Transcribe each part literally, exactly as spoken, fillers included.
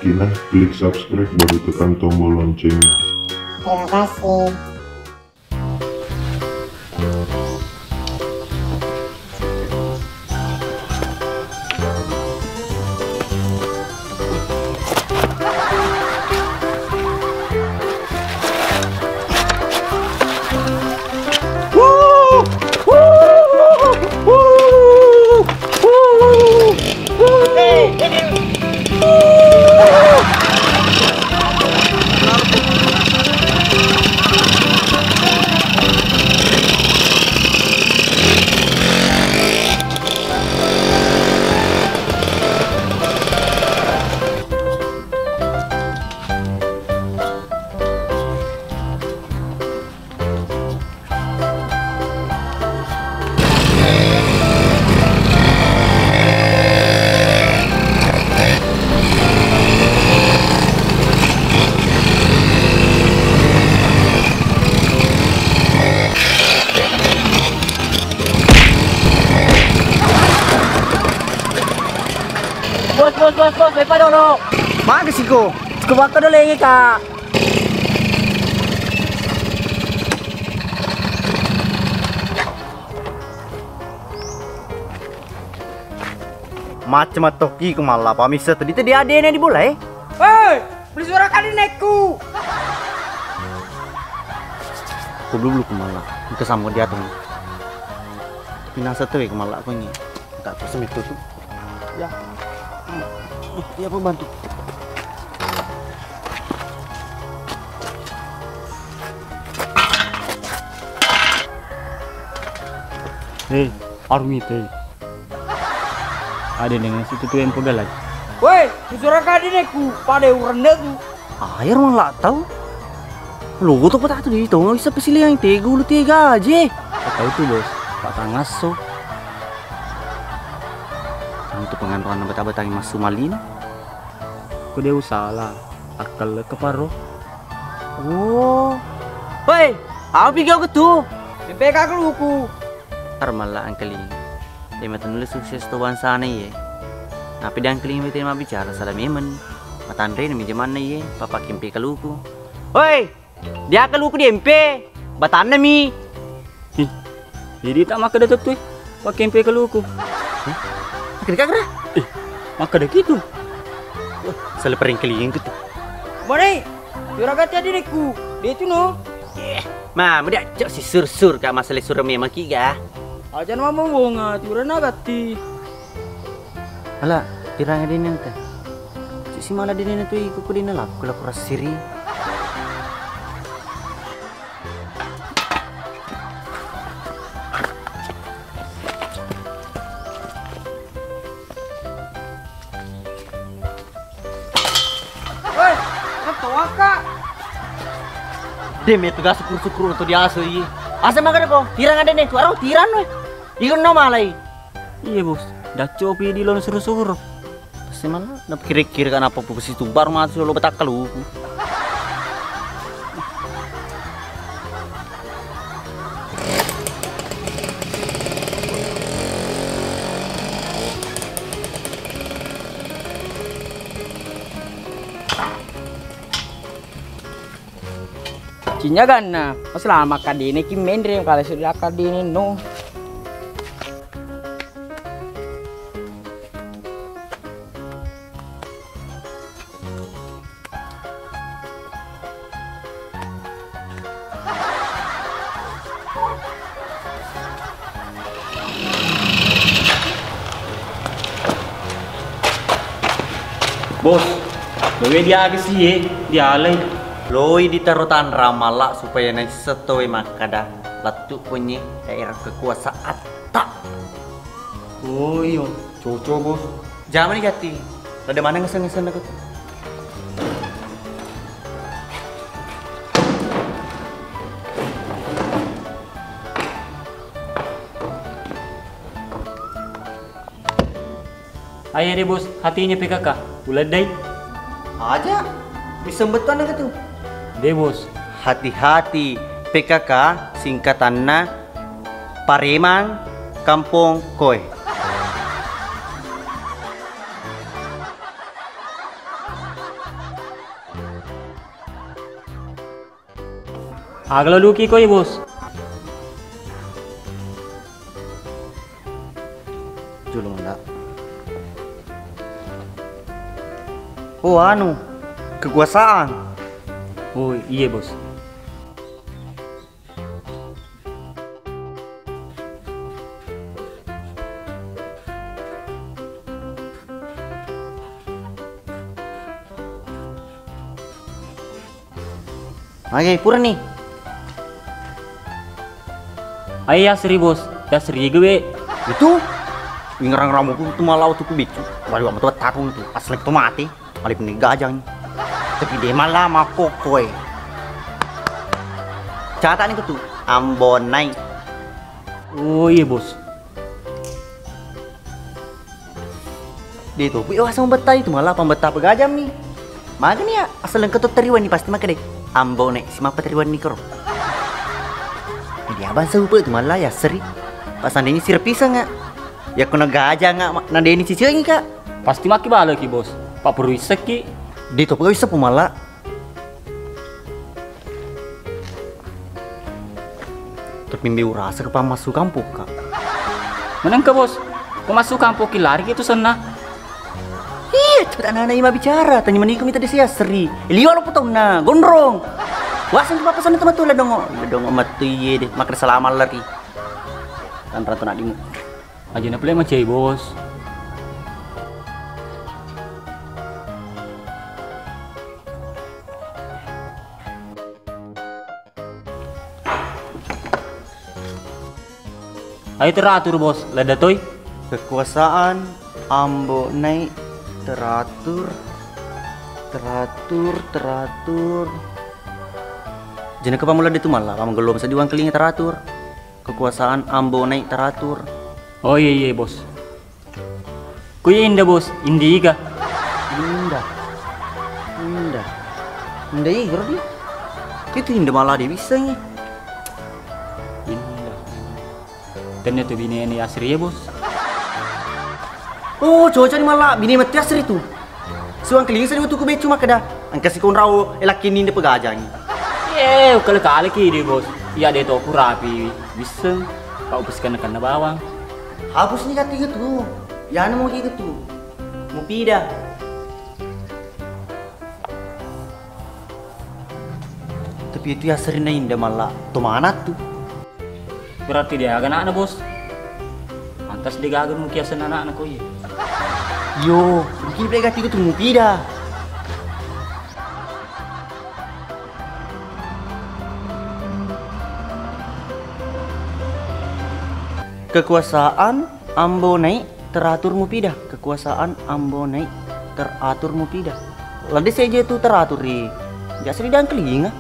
Kina, klik subscribe baru tekan tombol loncengnya. Terima kasih. Bos, bos, bos, bos, beppa dolo. Maga siko? Siko bakka dolo, Kak. Macem mattoki ku malla, pamissa tadi, tadi adena di bola, eh? Hei, beli suara kali nekku. Ku dulu ku malla, engka sammu diatung. Pinasa tu ku malla ko ini. Tak terus itu tu. Ya. Iya, pembantu. Hei, arumi teh. Ada dengan situ tu yang pegal lagi. Woi, kusuraka dineku, pada urende tu. Air malah tahu. Lo tu kota tu di tahu nggak bisa pesiliang tega ulu tega aja. Tahu tu bos, Pak Tangaso. Untuk pengantuan beta-beta yang masuk malin. Ku dia usah lah, akal keparo. Oh. Hei, apa pikir aku tu? Bebek aku luku. Armalla angkeling. Tema tenulis sukses to bangsana iye. Napi diangkeling mete mabbicara sada memeng. Matanre nami jamanna iye, papa kempe kaluku. Hoi, dia kaluku diempe. Batanna mi. Ih, jadi tak makkeda tettu e. Pakkempe kaluku. Hah? Makkeda kagra? Ih, makkeda kitu. Wah, salah paringkeling kitu. Mare, juragan tadi nekku. Dia itu no. Eh, ma, muda cok si sur-sur ka masalah sur memang kiga. Aja nama wonga, jurana gatti. Ala, tirang dene ente. Cik si mala dene tu iko ku dene laku laku rasiri. Woi, ngetto waka. Deme tugas syukur-syukur untuk diaso iye. Asa maga deko, tirang dene tu aro tirang we. Iko no malai. Iya bos, daccopi di lon suro-suro. Pasti mana? Napa kira-kira kan apa pukul situ baru mati lo betak kaluku. Cinja ganna, selama kadene ki menre kala sudah kadene no. Bos, loe diaga si ye, dialai. Loi ditaro tanra malla supaya naisseng tauwe makkada lettu ponye daerah kekuasaan. Ta. Oh iyo, cocok bos. Jamani gatti. Rada mana ngesen-ngesen aku tu. Ayo deh bos, hatinya P K K, uleddai. Aja, bisa betul anak itu. Deh bos. Hati-hati, P K K singkatanna Paremang Kampong Koe. Aga lo duki koi, Bos? Julung, Nda. Oh, anu, kekuasaan. Oh, iye, Bos. Magi purani? Ai yasri, Bos, yasri gue. Itu? Wingerang ramu ku tu malau tu ku bicu. Wali wa metu tarung tu. Asli tu mati. Mali puni gajang. Tapi de mala makkokkoe. Catat ni ku tu. Ambonai. Oh, iya, Bos. De topi waseng bettai tu mala pambetta pegajang mi. Magani ya, asal engka to teriwan ni pasti makkeda, "Ambo nek si mappa teriwan ni koro." Jadi abang seupe tu mala ya seri. Pasandini sirpisang nga. Ya kena gajang nga, na deni cicing ka. Pasti makki baleki, Bos. Pak perlu iseki. De topi wisseng pu mala. Tapi mbe urasa ke pammasukang pukka. Menengka, Bos. Pemasukan poki lari gitu senna. Iya, cepet anak-anak ima bicara. Tanya meniku mita desa yasri. Liwa lo potongna, gondrong. Waseng ke papasan teman tu ladongo. Ladongo matu iye deh. Makan selama lari. Tanra tu nak dimu. Aja na pele macai, Bos. Ayo teratur, Bos, ladda toi. Kekuasaan Ambo Naik teratur, teratur, teratur. Jenaka pamula de tu malla, pamaggello masa diwangkelingi teratur. Kekuasaan Ambo Naik teratur. Oh iya, iya, Bos. Kuya inda, Bos, indiga. Inda. Inda. Inda igro dia. Itu inda malah dia bisa ni. Inda. Tenna tu bine ni asri ya, Bos. Oh, coca ni malah bine mati asri tu. Suang keling sari utuku becu makkeda. Engka si konrao elakki ninda pegajangi. Eh, ukale-kale ki de, Bos. Iya de toku rapi. Bisa. Kau pesikan kenna bawang. Hapus ni katiga tu. Yana mau gitu tu. Mupida. Tapi itu ya sering inda malah to mana tu. Berarti dia aga anakna, Bos. Pantas dia gaga mukiasan anakna ko iya. Yo, mungkin dia ganti itu mupida. Kekuasaan Ambo Naik teratur mupida. Kekuasaan Ambo Naik teratur mupida. Lade seje tu teratur ri. Jasa di dangkelinga.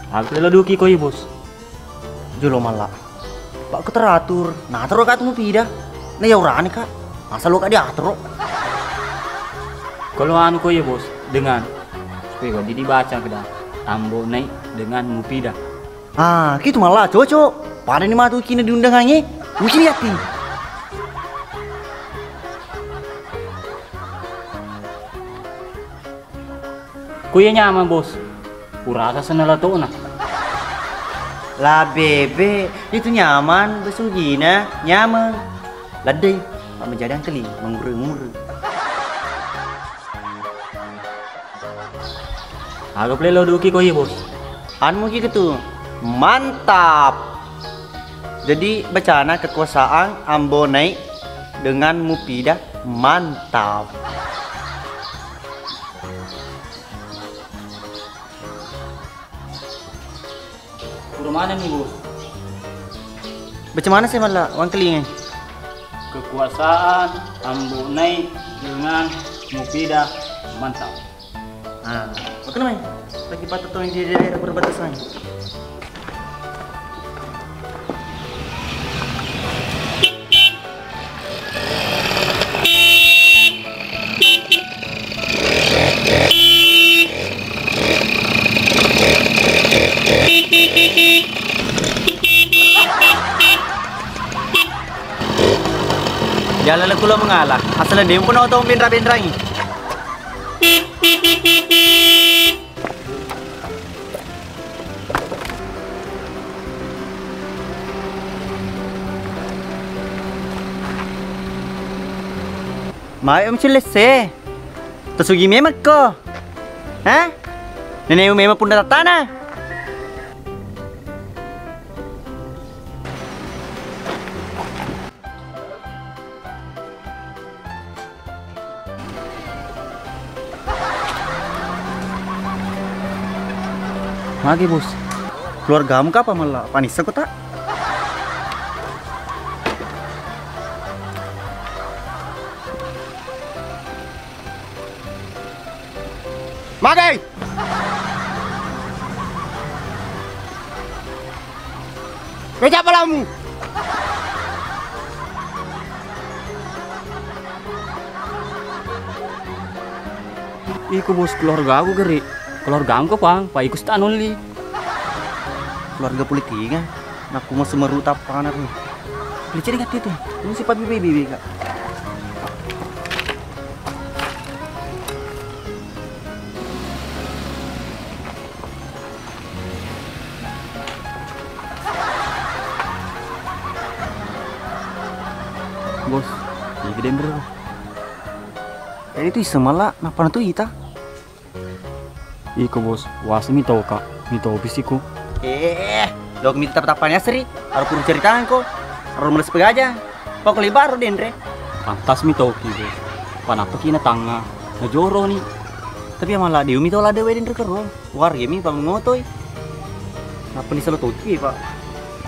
Aku lo duki koi, Bos. Jolo malla. Pak ku teratur. Nah, tero ka tu mupida. Nah, ya urani ka. Masa lo ka diatur. Kalau anu koi, Bos, dengan supaya jadi dibaca keda Ambo Naik dengan mupida. Ah, kitu malla cocok. Pada ni matu kini diundangannya. Mungkin yakin. Kuya nyaman, Bos. Kurasa senna latona. La bebe, itu nyaman, besugina, nyaman. Ladde, Pak menjadi angkeli, mengure-ngure. Aga pale lo duki ko iya, Bos. Anu muki ketu. Mantap. Jadi bacana kekuasaan Ambo Naik dengan mupida mantap. Pura mana nih, Bos? Bacamana sih malah wangkelingai? Kekuasaan Ambo Naik dengan mupida mantap. Ah, oke namanya. Lagi patah tuh di daerah perbatasan. Jala le kulo mengala, asal dempun oto benra-benrangi. Mai Om Cilesse. Tasugi memekko. Hah? Nenek memang punda tatana. Magi, Bos? Keluargamu kapa malla? Panissa kota? Magai! Meja palamu. Iko, Bos, keluarga aku geri. Keluarga aku pang, pa iko sta nulli. Keluarga politik kan? Nakku mau semeru tapana tu. Licin kan itu? Ini sifat bibi-bibi, Kak. Bos, iya gede, Bro. Jadi itu iseng malla, nappa tu ita. Iko, Bos, wasemi tauka, mitopi siku. Eh, lo mita tappa-tappani asri, aro puru ceritangko, aro males pegaja. Pokoknya baru denre. Pantas mitoki, Bos. Panappa ki na tangnga, najoro ni. Tapi ya malah dewi mito lade we denre kero. Warga mi pangotoi. Nappa ni selo toki, Pak.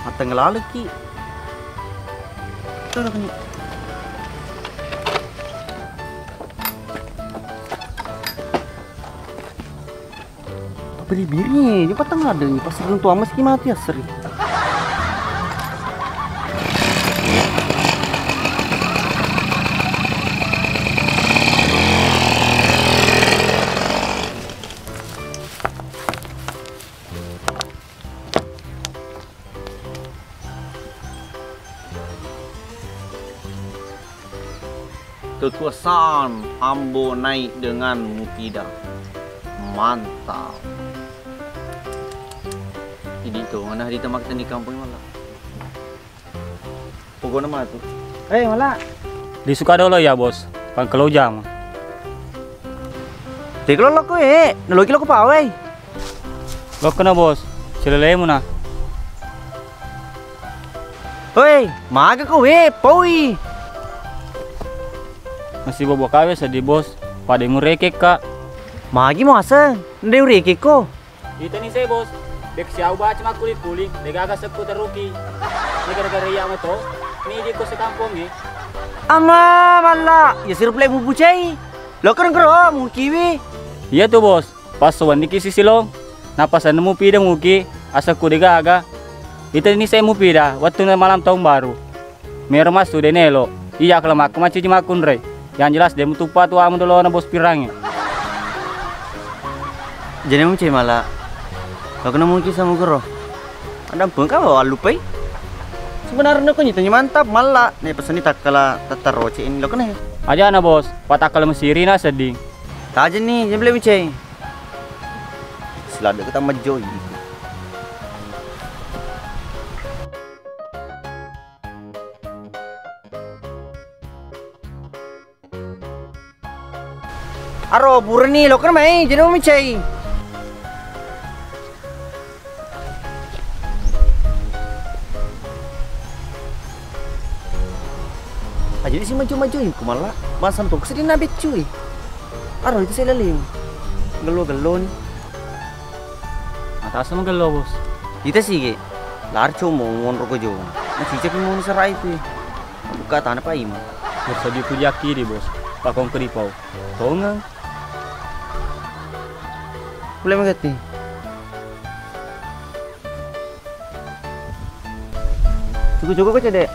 Mateng laleki. Tuh, tuh, tuh. Biri-biri, ini patang ada nih, pas runtuh amas ki mati asri. Kekuasaan Ambo naik dengan mufidah. Mantap. Idi to, mana hari tamak tani kampung mana? Pokoknya matu. Eh, malah. Disuka dolo ya, Bos. Pangkelo jam. Teko loko, eh, naloki loko pawai. Lokkona, Bos, celelemu na. Hoi, maga ko we, poi. Masih bobo kawe sedih, Bos. Pada ngurekek, Kak. Magi muaseng, nde urekek ko. Itani se, Bos. Dek siau baca makkuli-kuli, degaga sekku teruki. Ini gara-gara iya moto, ini di kos kampongnge. Ama, malla, ya sirup le mubucai. Lo keren kero, mukiwi. Iya tuh, Bos. Pas sowaniki sisilong, nappa sennemu pida muki, asakku degaga. Itani se mupida, wettunna malam tahun baru. Mero massu de nelo. Iya kala makku maciji makkunrai. Yang jelas de mutuppa tuamu dolona bos pirangnge. Jene mucai mala. Lo kena muki sama guru. Ada pun kau allupai. Sebenarnya kau nyitanya mantap mala. Nih pesan ini takkala tattaroce ini lo kena. Aja na bos, patakkala mesiri na seding. Tajen nih, jemble mucai. Silada kita majoi. Aro, purani, lo kan mai, jadi mau micai. Aja si maju-maju ku malah. Masa tuh sedih nabe cuy. Aro itu saya lalim. Gelo-gelo nih. Mata sama gelo, bos. Kita sih, ge. Larco mau ngonro ke jong. Masih cek mau serai itu. Buka tanah Pak Imam. Bersedih ku jaki di, bos. Pakong ke di pau. Tongeng. Boleh mengerti. Cukup-cukup aja, Dek.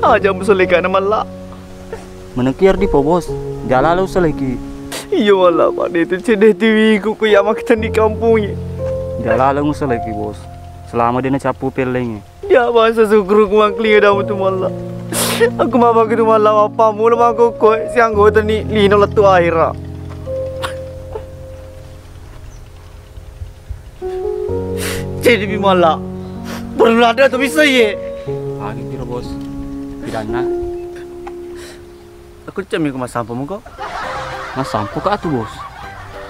Aja musalekana malla. Menengki ardi po, bos. Jala lo saleki. Iyo malla, pada itu cedde tiwiku ku ya makita di kampungnge. Jalaleng usalaiki, Bos. Selama de' nacappu pellengnge. Dia bangsa sukuru ku mangkelinga damu tu malla. Aku mabagi tu malla, apa mula mangkokkoe sianggota ni lino lettu ahera. Jadi bi malla. Perlu ada tu bisa ye. Agi piro, Bos? Pidanna? Aku cemmi ku massampo muko. Massampo ka tu, Bos?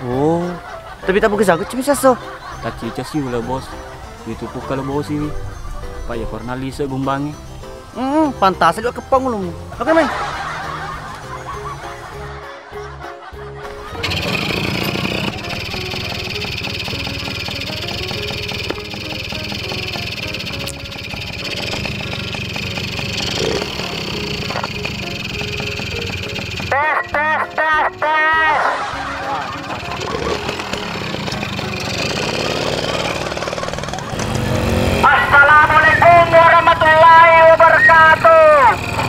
Oh. Tapi tak bisa aku cemmi sasso. Tak cica sih ulah, Bos. Itu pukal, Bos, ini. Pak ya pernah lise gumbangi. Hmm, pantas juga kepong lu. Oke, men. Tes, tes, tes, tes. Assalamualaikum warahmatullahi wabarakatuh.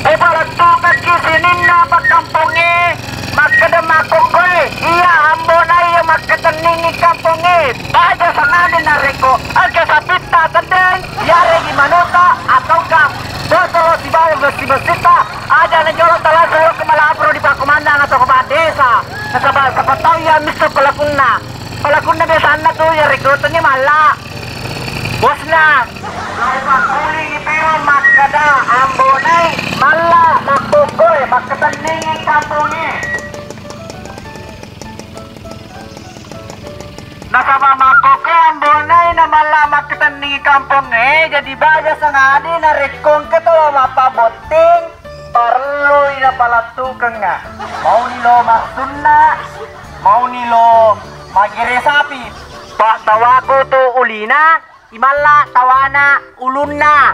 Upalettukekki sininna pakkampongnge makkeda makkokkoe, iya Ambo Nai iya makkatenningi kampongnge. Baja sangadi narekko engka sapitta teddeng, iyaregi manuta ataukah botolo sibawa bessi-bessitta, aja najolo talasa lo ke malaporo di pakkomandang atau kepala desa. Nasaba sapa tau iya misso pelakunna. Pelakunna biasanna tu iyarego tennia malla. Bosna. Naupakkulingi Peo makkeda Ambo Nai malla makkokkoe makkatenningi kampongnge. Nasaba makkokkoe Ambo Nai na malla makkatenningi kampongnge, jadi baja sangadi narekko engka tau mappabotting. Parellui napalettukengnga. Mauni lo massunna, mauni lo maggere sapi. Pattawaku tu ulina, imalla tawana ulunna.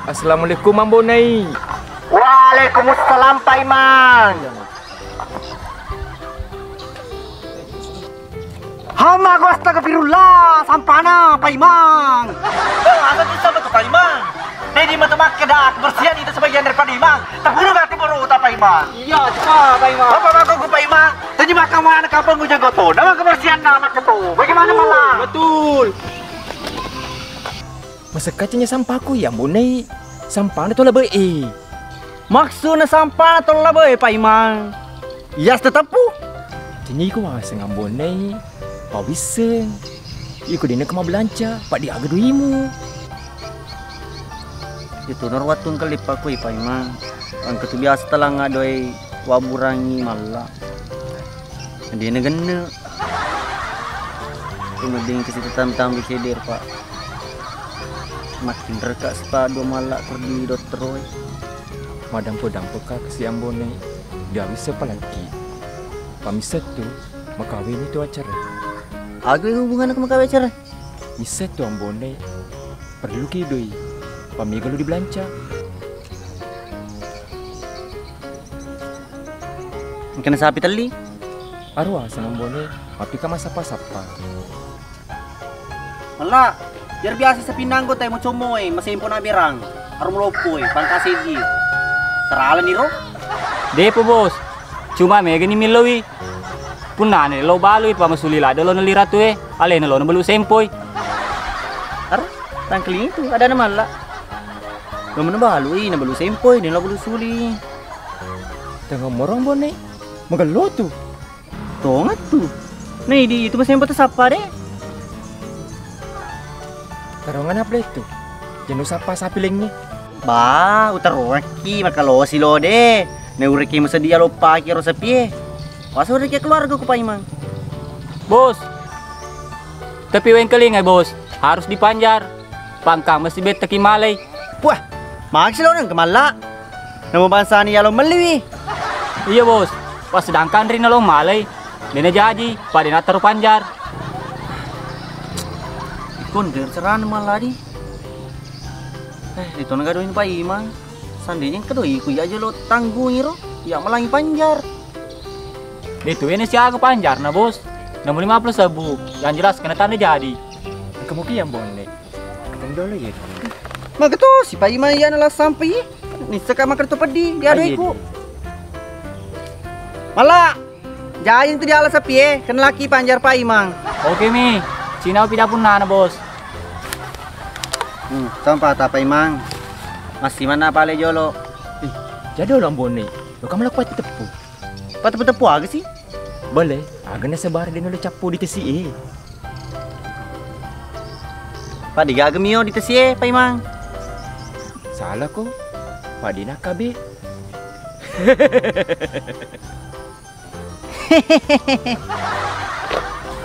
Assalamualaikum, Ambo Nai. Waalaikumsalam, Paimang. Hamago, astagfirullah, sampana Paimang. Eh, asa tu sama tu Paimang. Jadi mata makkeda kebersihan itu sebagian daripada imang. Terbunuh gak tu baru tak Paimang. Iya, coba Paimang. Apa mako ku Paimang? Tadi makan mana kapan ku jago tu. Nama kebersihan nama tu. Bagaimana malah? Betul. Masekka cenya sampaku ya, Ambo Nai. Sampana to labe'e. Maksudna sampana to labe'e, Paimang? Iya, teteppu. Cenya iko waseng, Ambo Nai. Pawisseng. Iko dena ke mabelanca, paddi aga doimu. Itu nor wattu engka lippaku, Paimang. Engka tu biasa talang adoi waburangi malla. Dena genne. Kemudian ke situ tam-tam di seder, Pak. Makin rekak sepadu malla pergi dokter, oi. Madampo-dampo ka ke si Ambo Nai. Dia bisa palaki. Pamisa tu, makawini tu acara. Aga hubungan aku makawe acara? Misa tu Ambo Nai. Perlu ki doi. Pamega lu di belanca. Engkana sapi telli? Aruwa, senang bone, mappika massappa-sappa. Mella, biar biasa sapinna anggota e, mo commo e, masempo na berang, aro maloppo e, pangka seddi. Teralani ro? Depo, Bos. Cuma megani millowi. Punnana lo balui, pa masuli ladde lo nelli ratu e, alena lo nabalu sempoi. Aro, tangkeling itu, ada na malla. Lo mana balui, nabalu sempoi, ni lo balu suli. Tengah morong bone. Magello tu. Tongattu. Nah, idi itu masih yang patah sapa de? Tarongan apa itu? Jenu sapa sapi lengi? Ba, utaroaki makalosi lo de. Naureki masedia loppaki ro sapie. Wasa ureki keluarga ku Paimang. Bos. Tapi wengkelingai, Bos, harus dipanjar. Pangka mesti bettaki malai. Puah, maksi lo nang kemalla. Namo bangsani yalo melliwi. Iya, Bos. Pas sedangkan rina lo malai, dena jaji, pada nattaro panjar. Ikon der serana malla di. Eh, itu naga doin Paimang. Sandenya engka doi ku iya aja lo tanggungi ro, iya malangi panjar. Itu wene siaga panjarna, Bos. Namo lima puluh sebu, yang jelas kena tanda jadi. Engka muki yang bonde. Tunggu dulu ya. Maka tu si Paimang iya nala sampai. Nissaka maka tu peddi, dia doiku. Malla, jaji tu diala sapie, kena laki panjar Paimang. Oke mi. Sinaopi dapunnana, Bos. Hmm, tompa ta Paimang. Massi manna pale jolo. Eh, jadi lo ambone. Lo kamu laku pati teppu. Pateppu-teppu aga sih? Boleh, aga nasabari de' nulle cappu di tesi e. Padi gaga mio di tesi e, Paimang. Salah ko. Padi nakabe.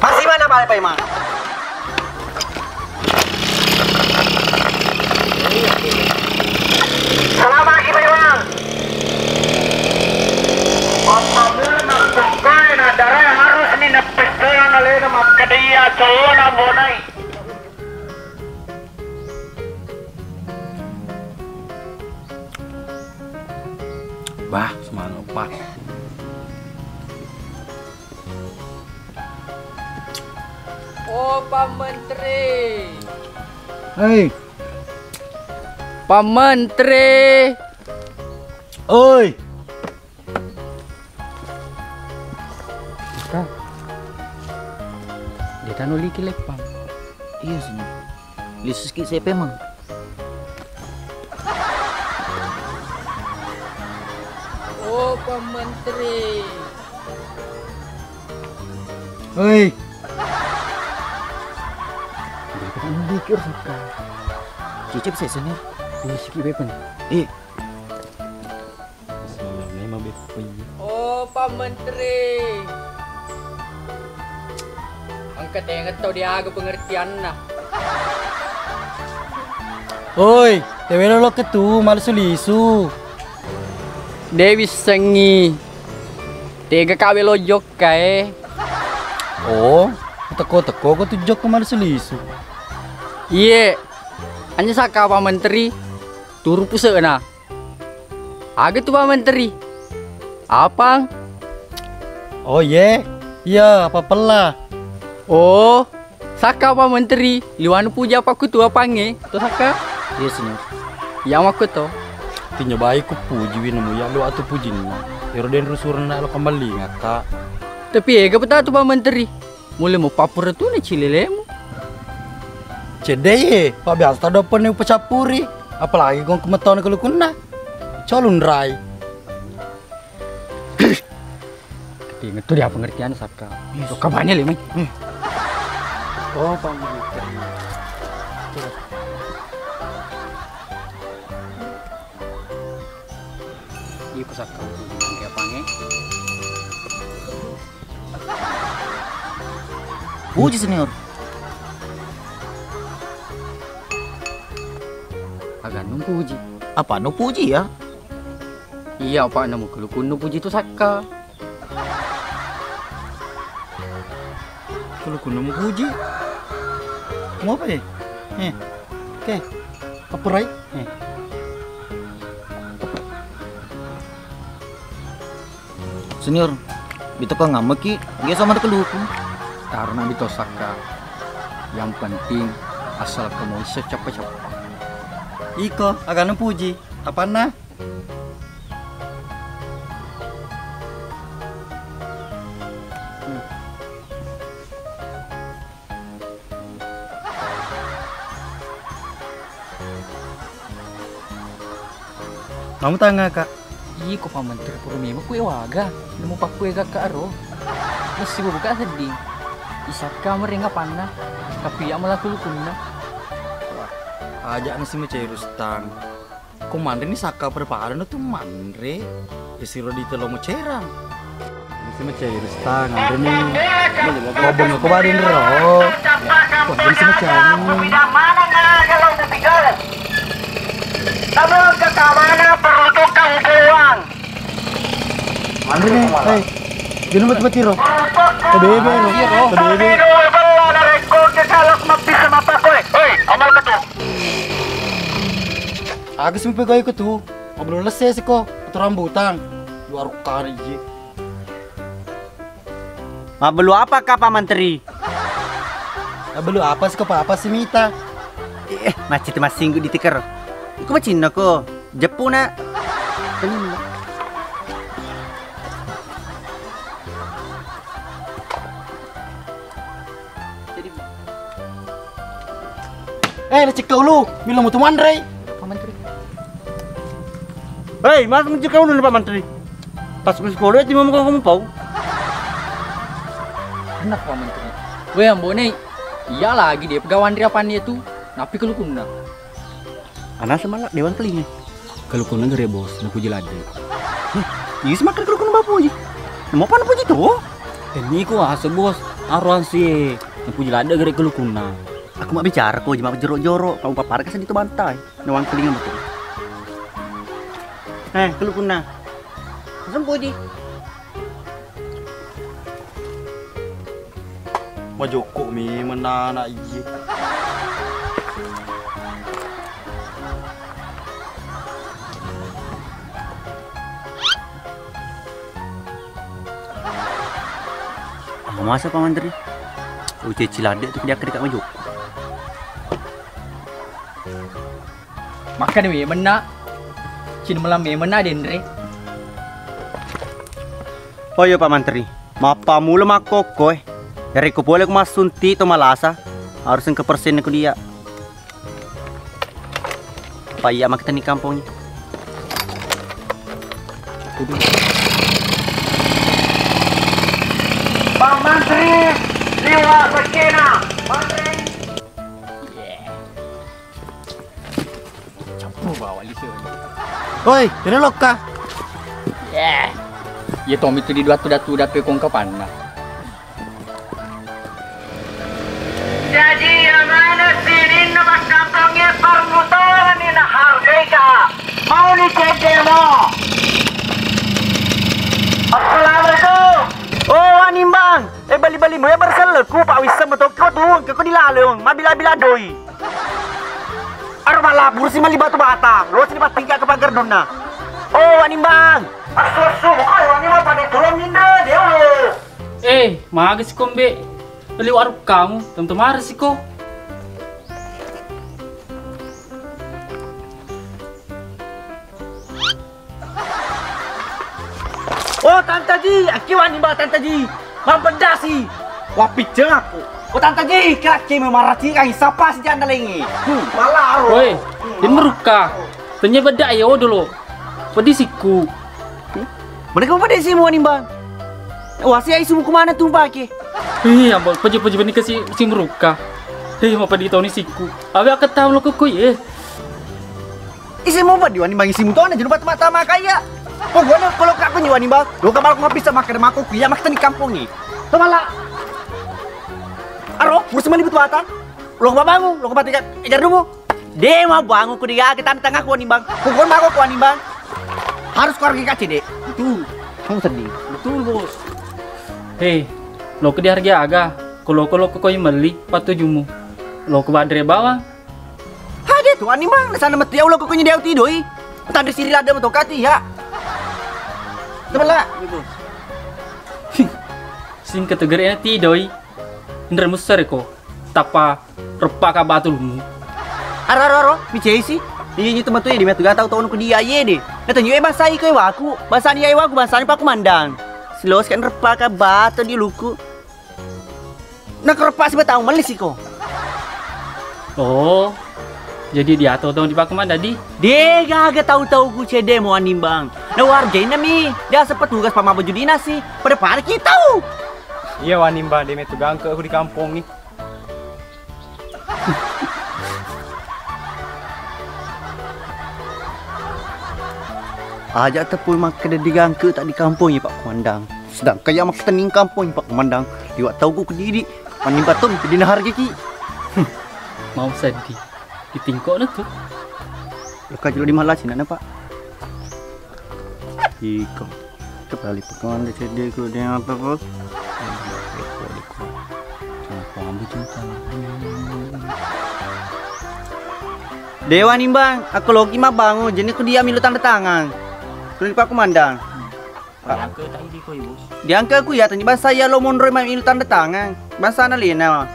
Pasti mana pale Paimang? Selamat lagi Paimang. Apabila pokoknya nadare harus ni nepes doang alena makkedia colona bonai. Bah, semangat, Pak. Oh, Pak Menteri. Hei. Pak Menteri. Oi. Kak, de' tanu liki leppang. Iya, Senior. Lisu sikit saya pemang. Oh, Pak Menteri. Hei. Dia kan mikir, Saka. Cicip saya, Senior. Lisu sikit pemang. Eh. Bismillah, memang beppa iya. Oh, Pak Menteri. Engka tenga tau diaga pengertianna. Oi, tewelo lo ketu, malisu-lisu. De' wissengngi. Tega kawe lo jokka e. Oh, teko-teko ko tu jokka malisu-lisu. Iye, anya Saka Pak Menteri, turu puse'na. Aga tu Pak Menteri? Apang? Oh, iye. Iya, apa pella? Oh, Saka Pak Menteri, liwanu puji apa kutu apangnge? To Saka? Iya, Senior. Iya makku to. Tinjo baik ku puji wi nemu ya liwatu pujinna. Ero den rusurna lo kembali ngaka. Tapi ega peta tu Pak Menteri. Mulle mupappura tu na cilelemu. Cedde ye, pa biasa tadoppenni upacappuri, apalagi gong kumetona kalukunna. Colunrai. Inget tu dia pengertian Saka. Yes. Saka banyak le, mai. Oh, panggil. Iko Saka, kayak apa nih? Puji, Senior. Agannu puji. Apa nu puji ya? Iya, apa namu kelukunnu puji tu Saka. Kelukunnu mu puji. Mau apa ya? Eh. Oke. Apa rai? Eh. Senior, bito ka ngammeki, dia sama ada keluku. Karena bito Saka. Yang penting asal kamu bisa cappa-cappa. Iko, agana puji. Apanna? Kamu tanga, Kak? Iko Pak Menteri pura memang kue waga, nemu pakkue kakak ro. Messi buka sedih. Isakka mereng apanna, tapi ya malah kulukunna. Wah, ajak nasi mecairustang. Ko manre ni Saka pada-pada na tu manre. Isiro di telo mucerang. Ini si macai rustang, anre ni. Wabung ko badin ro. Wabung si macai. Anre ni, eh. Jeno mati-mati ro. Tebebe ro. Tebebe. Hei, amal ketu. Aga sumpe gawe ko tu? Mabelum lesse siko, tu rambutang. Luar kari ji. Mabelu apa ka, Pak Menteri? Mabelu apa siko, apa sih mita? Eh, macet masinggu di tikar. Iku macinna ko. Jeppu na. Jadi, Eh, lecekka ulu, milo mutu manrei. Pak Menteri. Hei, masa mencekka ulu, Pak Menteri? Pas ku sekolah, cuma muka kamu pau. Enak, Pak Menteri. Weh, Ambo Nei. Iya lagi dia pegawai Andri apaan dia tuh? Napi kelukunna. Ana semala dewan kelinga. Kelukunna gere bos, napuji ladde. Heh, iya semakin kelukunna bapuji. Namo apa napuji tuh? Ini ku asa bos, aruan sih. Napuji ladde gere kelukunna. Aku mak bicara ko, jema jero-jero, kamu papar kasih itu bantai. Nawang kelinga betul. Eh, kelukunna. Sempuji. Majokko mi menana iji. Ah, masa Pak Mantri? Uceci ladde tu dia kedeka majokko. Makkeda memeng na, cin melang memeng na denre. Oh iya Pak Mantri, mappammula makkokko eh. Yarekko pole ku massunti to malasa, harus engka persenna ku dia. Apa iya makketenni kampong. Pak Mantri, liwa sekena. Mantri. Campur bawa lisu. Woi, kena lokka. Iya. Iya, Tommy tu di dua tu datu dape kong kapanna. Jaji, amana sininna makkampongnya parmutoran ni na hargaika. Mau ni cedemo. Assalamualaikum. Oh, Wanimbang. Eh, bali-bali mo ya berselleku, Pak Wisem betul ko tu, ke ko dilaleng, mabila-bila doi. Aro malabur si mali batu bata, lo sini patingka ke pagar donna. Oh, Wanimbang. Asu-asu, bukan Wanimbang pada tulung minda, dia lo. Eh, maga si kombe. Beli warung kamu, tentu marah si ko. Oh, Tante Ji, aki Wanimbang Tante Ji. Mampedasi. Wah, piceng aku. Oh, Tante Ji, kira ki memarati kai sapa si janda lengi. Hmm, malah aro. Woi, hmm, ini meruka. Tanya beda ya, oh, dulu. Pedisiku. Mana kamu pedisimu, Wanimbang? Wah, si aisumu kemana tuh pakai? Ih, ampun, peji-peji benih ke si, si meruka. Ih, mau pedih tahun isiku. Awe aku tahu lo kuku ye. Isi mau padi Wanimbang isimu tona jadi pertama-tama kaya. Pokoknya kalau kak kunyi Wanimbang, lo kabar aku bisa makan mako kuya makan di kampung ni. Tuh malah. Aro, musim mali betul atan. Lo kabar bangun, lo kabar tiga, ejar dulu. De mau bangun ku dia kita tengah ku Wanimbang. Pokoknya mako ku Wanimbang. Harus keluar kaki dek. Betul. Kamu sedih. Betul bos. Hei, lo ke diharga aga. Kalau kalau kau meli patujumu. Lo ke badre bawang. Hage tu Wanimbang, na sana metti ya ulo ko nyediau tidoi. Tandri siri ladde moto kati ya. Tebela. Singkat tu gere tidoi. Indra musar ko. Tapa reppa ka batu lumu. Aro aro aro, micei si. Iya nyitu metu ya di metu gatau tau nuku dia ye de. Na tanyu e bahasa iko e waku. Bahasa ni ya e waku, bahasa ni paku mandang. Silos kan reppa ka batu di luku. Nakerepa siba tau melli siko. Oh, jadi dia tau tau dipaku mandadi? De gaga tau-tau ku cedde mo Wanimbang. Na wargaina mi, dia sepetugas pama baju dinas si. Pada pada kita tau. Iya Wanimbang, de metu gangke aku di kampung ni. Aja tepui makkeda digangke tak di kampung ya Pak Komandan. Sedangkan ya makkeda ning kampung ya Pak Komandan. Liwat tau ku kediri. Paning batum kedina harga ki. Mau sedih. Ditingkok na tu. Lo kajelo di malah sini Pak. Iko. Kepala lipat kawan di sini ku dia apa bos? Apa ambil cinta? Dewa nimbang, aku logi mabbangun, jadi ku dia milu tanda tangan. Kulit Pak Komandan. Diangkat ku ya, tanya bangsa ya lo monro mai milu tanda tangan. Bangsa na lena.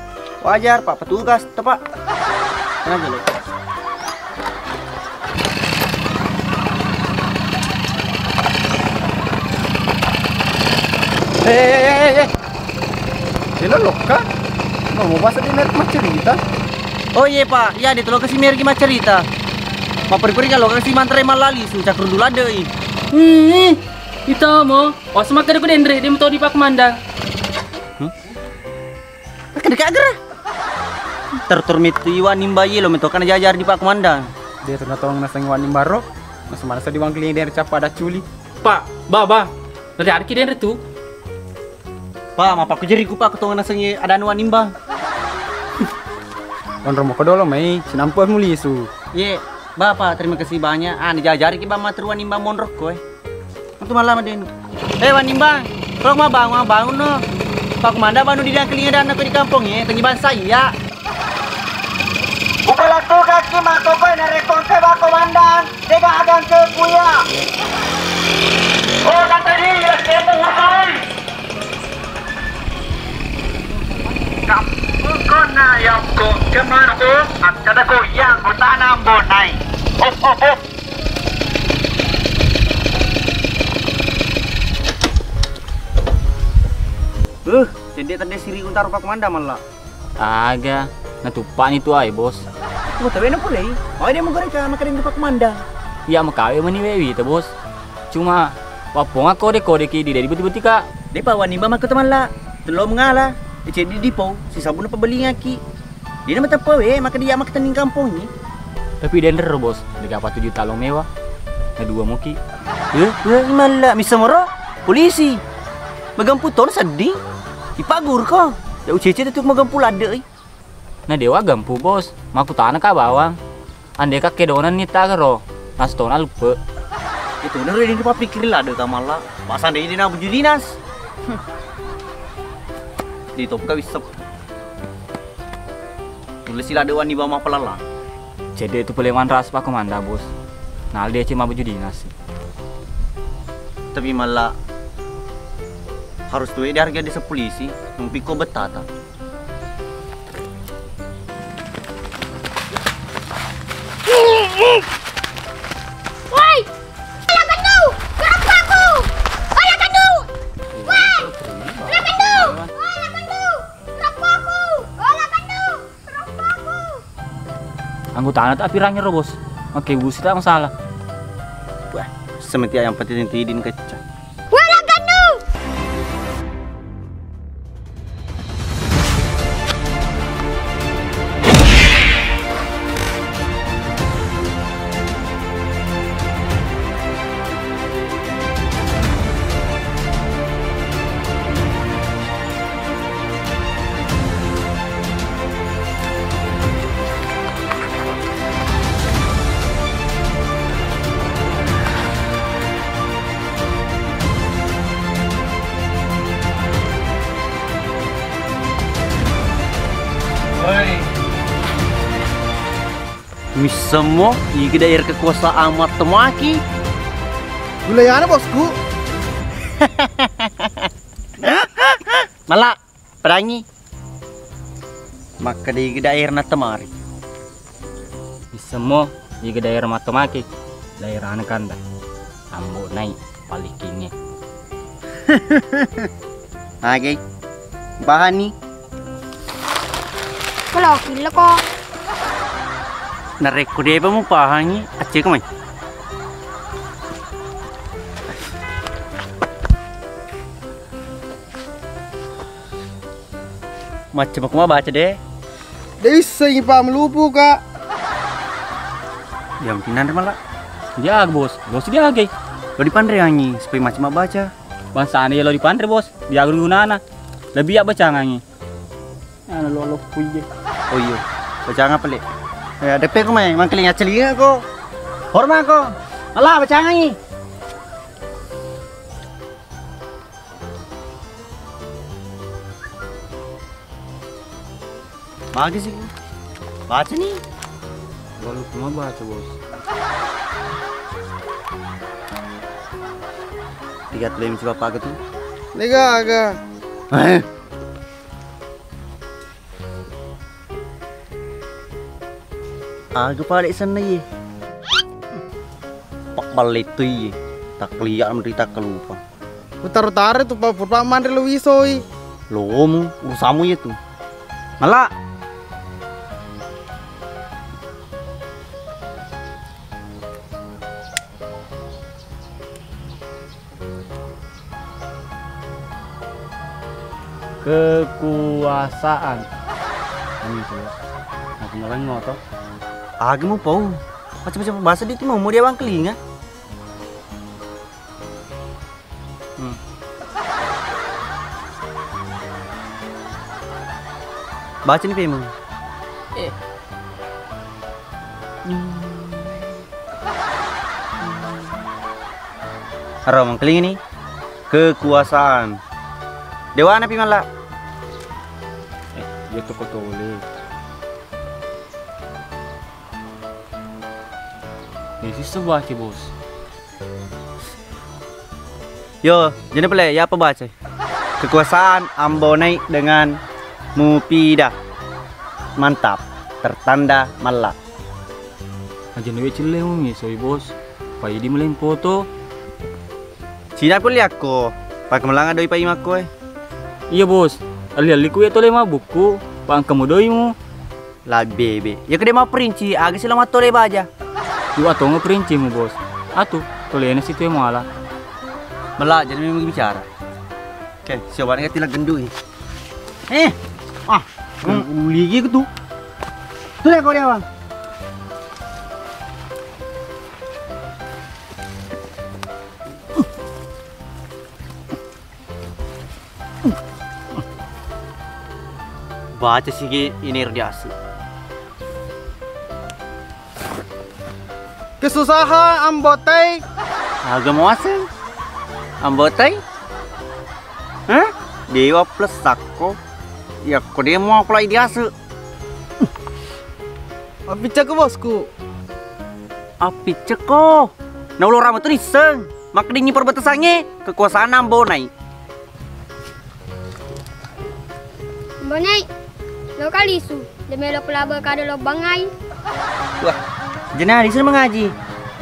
Wajar Pak petugas, tepak. Tenang dulu. Eh, eh, eh, eh, eh. Sila lokka. Mau bahasa di net macam kita. Oh iye, Pak, iya de' tu lo kasi mergi maccarita. Mapperi-peri kalau kasi mantra mallalisu, cakru dulu ada i. Hmm, ita mo, was makkeda ku denre, de' metodi Pak Komandan. Hmm? Makkeda ka gera. Tertur mitu iwa nimba iye lo metokana jajar di Pak Komandan. De' tu natong naseng iwa nimba ro, masa-mana sedi wangkling denre cappa ada culi. Pak, ba, ba, nanti ada ki denre tu. Pak, mapakku jeriku, Pak, ketongan nasengnge ada anu animbang. Onro moko dolo mai, sinampe mulisu. Ye, Bapak, terima kasih banyak. Ah, ni jajari ki bang materu animbang monrokko, eh. Untuk malam ada ini. Eh, wanimbang, kalau mau bangun, bangun no. Pak Komandan baru di dalam kelinga dan aku di kampung, eh. Tengi bangsa iya. Buka latu kaki masuk, eh, narekong ke Pak Komandan. Dega agang ke kuya. Oh, kata dia, dia mau utai. Kamu kena yang kau kemana kau? Ada kau yang kau tanam bonai. Hop, hop, hop. Eh, cedde tadde siri untaro Pak Komandan malla. Aga, natuppani tu ai, Bos. Oh, tapi enak pole. Oh, dia mau goreng ke makan di Pak Komandan. Iya, makawe mani wewi tu, Bos. Cuma, wappong kode-kode ki di dari beti-beti ka. Dia pawan nimba maka temalla. Telo mengala. Ecedi di pau, si sabun apa beli ngaki. Dia nama teppa we, maka dia maka tening kampung ni. Tapi denre ro, Bos, dega apa tujuh talong mewah. Na dua muki. Eh, eh, malla, misa moro? Polisi. Magampu ton seddi. Ipagur ko. Ya ucece tu magampu ladde, eh. Na dewa gampu, Bos. Makutana ka bawang. Ande ka kedonanni ta garo. Nastona luppe. Itu na ro ini papikkiri ladde ka malla. Pasang de ini na buju dinas. Di top ka wissep. Tulle si ladde wani bawa mapelala. Cedde tu pole manras Pak Komandan, Bos. Nalde ce mabaju dinas. Tapi malla harus tuwe dihargai desa polisi, nung pikko bettata. Woi! Ola kandu! Gerobakku! Ola kandu! Woi! Ola kandu! Ola kandu! Gerobakku! Ola kandu! Gerobakku! Anggotana tak pirangi ro, Bos. Oke, Bos, tak masalah. Wah, sementia yang penting tidin kecca. Ola kandu! Missemmo, iga daerah kekuasaan mattemaki. Wilayana, Bosku. Mala, perangi. Makkeda iga daerah nattemari. Missemmo, iga daerah mattemaki. Daerahna kanda. Ambo nai palikkingnge. Age, pahani? Kalau kille ko. Narekko depa mupahangi, acceko mai. Macam aku mau baca deh. De wissengi pa melupu ka. Yang pinanre mala. Diaga, Bos. Bos diaga. Lo dipanreangi supaya macam baca. Bangsana ya lo dipanre, Bos. Diaga gunana. Lebih ya bacangangi. Ana lo lo kuye. Oh iya. Bacanga pale. Ya depe ko mai mangkeling acelinga ko. Horma ko. Mala bacangangi. Magi sih? Baca nih. Gua lupa mau baca, Bos. Tiga tuh yang coba pakai tuh. Lega aga. Eh. Aga pale senna ye. Pak balle tu ye. Tak lihat menderita kelupa. Utaro-taro tu pa purpa manre lo wisoi. Lomu urusamu ye tu. Mala. Kekuasaan. Anu itu, Bos. Aku ngelengo to. Aga mu pau. Macam-macam bahasa di timur mau dia bangkelinga. Hmm. Baca ni pemu. Eh. Aro mangkeling ni kekuasaan. Dewana pi malla. Eh, iya to ko tole. Ini sisa baca, Bos. Yo, jadi pale, ya apa baca? Kekuasaan Ambo Naik dengan Mufidah. Mantap. Tertanda malla. Aja nawe celle mu misoi, Bos. Pai di meleng foto. Cina pun liakko. Pakai melanga doi pai makko, eh. Iya, Bos. Ali-ali ku ya tole mabukku. Pangkamu doimu. Labbebe. Ya kede mau perinci, aga sila mattole baja. Dua tongo perinci mu, Bos. Atu, tolena situ ya muala. Mella, jadi memang bicara. Oke, siapa nih tilang gendui. Eh, ah, hmm. Uli gitu. Tuh ya kau dia, Bang. Baca sigi ini diasu. Kesusahan Ambo Tei. Aga muaseng? Ambo Tei? Hah? Dewa plus sakko. Yakko de mau aku lai diasu. Appiccako, Bosku. Appiccako. Naulo rama tu nisseng. Makkedingi perbatasangnge kekuasaan Ambo Naik. Ambo Naik, lo kalisu. De melo kelaba kada lo bangai. Wah, jena lisu mengaji.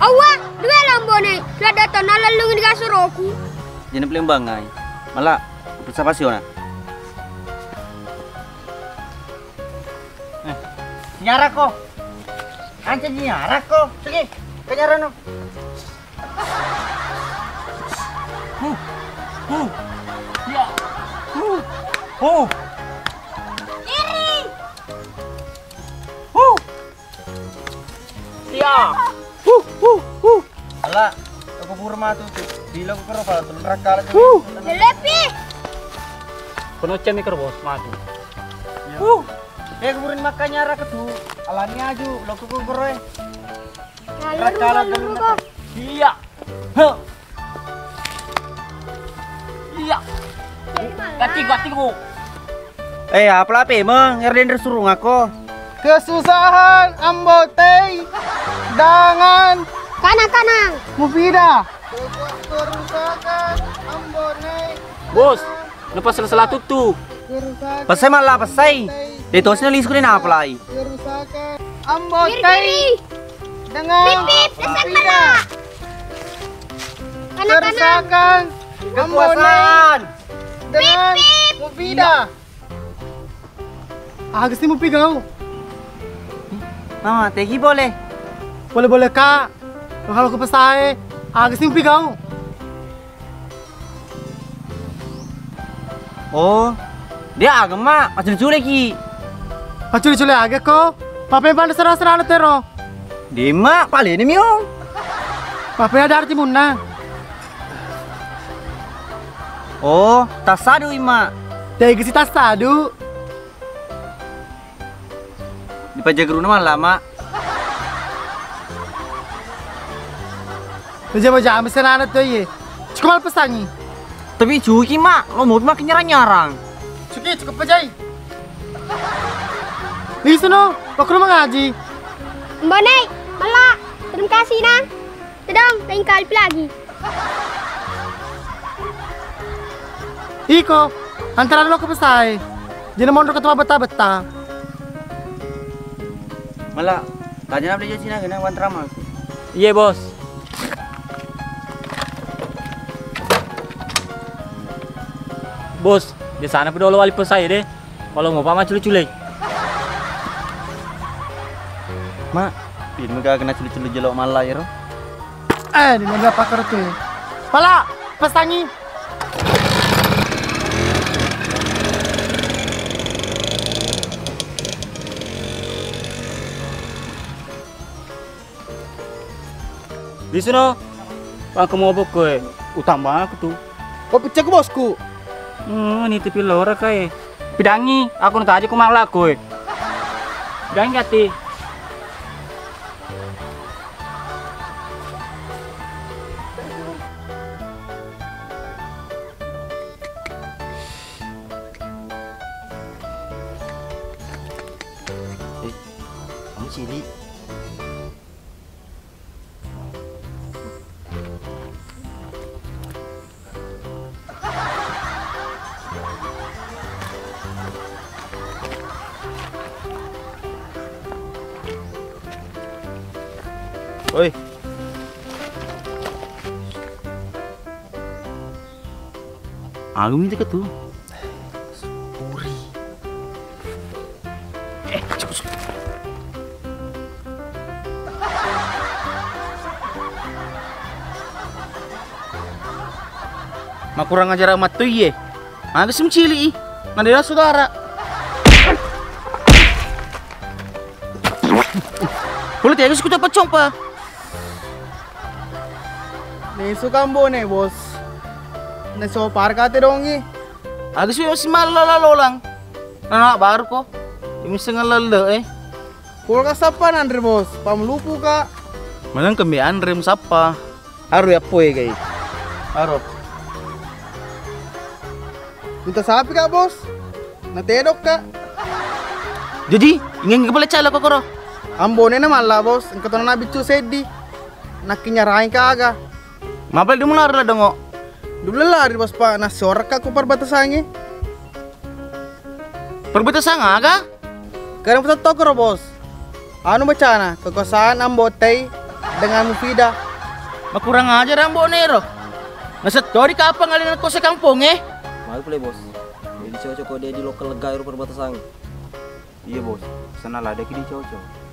Awwa, dua lo Ambo Naik. Sudah datang nalellung di kasuroku. Jena paling bangai. Malah, persa pasiona. Eh, nyarako. Anca nyarako. Sini, ke nyarano. Huh. Huh. Ya. Huh. Huh. Iri. Huh. Ya. Huh, huh, huh. Ala, aku buru matu tu. Bila aku kero pala tulung rakala tu. Huh. Jelepi. Kono cemi kero, Bos, matu. Huh. Eh, kuburin makanya raka tu. Alani aju, lo aku kero, eh. Rakala tulung. Iya. Huh. Iya. Gati, gati ko. Eh, apa lape meng? Erden surung ako. Kesusahan Ambo Tei dengan kanang-kanang. Mufida. Kerusakan Ambo Tei. Bos, lepas salah-salah tutu. Kerusakan. Pesai malah pesai. Itu sini lisku ni apa lai? Kerusakan Ambo Tei. Dengan Pip, pip, pesan Mufida. Mana? Kanang-kanang. Kerusakan Ambo Tei. Kekuasaan. Dengan Mufida. Aga si mupi gau? Mama, tegi boleh? Boleh-boleh, Kak. Kalau ku pesae, aga si mupi gau? Oh, dia aga, Mak. Macule-cule ki. Macule-cule aga ko? Pape banda serah-serah tero. Dema, paleni mi, Om. Papea dari timunna. Oh, tassadu, Ima. Tegi si tassadu. Dipajagruna mallama. Jama-jama senana to iye. Cukup mal pesangi. Tapi cuki, Mak, lo mau makin nyarang-nyarang. Cuki, cukup pajai. Lisu no, lo ke rumah ngaji. Mbak Nek, mala, terima kasih nah. Tedong, lain kali lagi. Iko, antara lo ke pesae. Jena mondro ke tua beta-beta. Mala, tanya na beli sini kena wan trama. Iye, Bos. Bos, di sana pedolo wali pesae deh. Kalau mau paman cule-cule. Mak, ini mega kena cule-cule jelo malai ro. Eh, di mana pakar tu? Pala, pesangi. Lisu no. Pangke mobok koe. Utang banget aku tuh. Kok pecah ke bosku? Hmm, ini tipi lora kae. Pidangi, aku nutaji ku mallak koe. Pidangi ati. Eh, kamu cili. Oi. Aku minta ke tuh. Puri. Eh, cepet. Makurang ajar amat tuh iye. Aga sih mencili i. Nadera saudara. Boleh tiga suku cepat compa. Nesu kambo ne bos. Nesu parkate dongi. Aga sih masih malah lolang. Nah, baru kok. Ini setengah lele eh. Kulkas sappa nanre bos, pamelupu kak. Maneng kembe anre musappa. Aro ya poe gai. Aro. Minta sapi kak bos. Natedok kak. Jadi ingin kepala cala kokoro. Ambone na malla bos, engka tona nabiccu seddi. Nakkinya raing kaga. Mapel di munar la dongo. Dubla lari bos pak, nasi orak kak ku perbatasangi. Perbatasan aga? Kadang petetto kero bos. Anu bacana, kekuasaan Ambo Tei dengan Mufidah. Makurang ajar Ambo Nero. Nasettori kapang alina kose kampong eh. Malu pule bos. Jadi cocok kok dia di lokal lega ero perbatasan. Iya bos, sana lada ki di cocok.